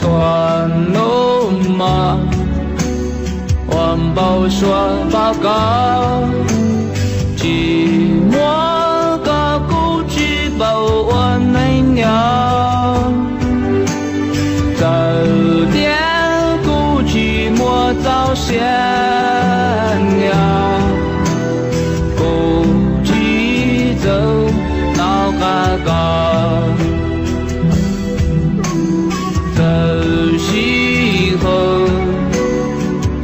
Tuaj hnub no ua npau suav paub koj, tsis muaj koj kuv tsis paub ua neej nyob. Txawm tias kuv tsis muaj txoj sia nyob, kuv tsis txawj nco qab koj. Txawm sij hawm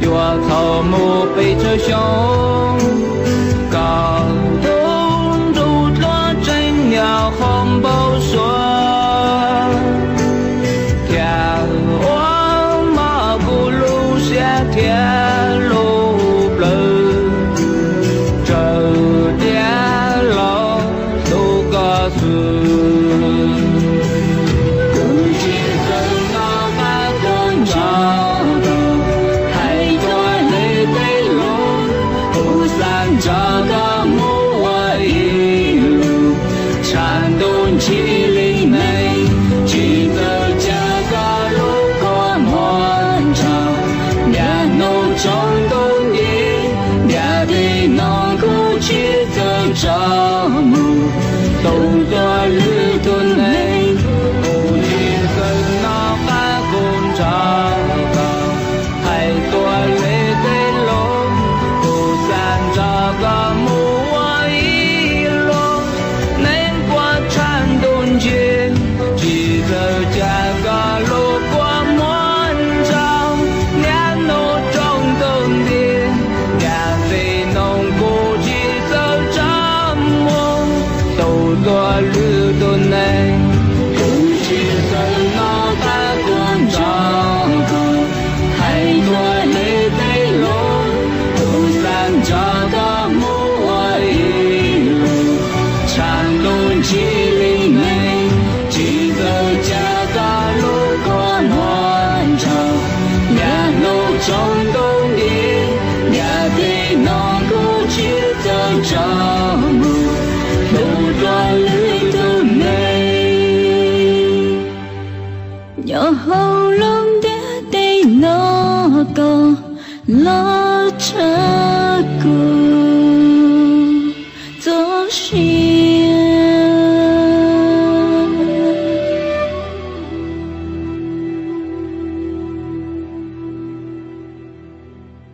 yuav tau mus pes tsawg xyoo, koj tus nruab dluab tseem nyob hauv npau suav, thiab ua mog kuv lub siab thiab.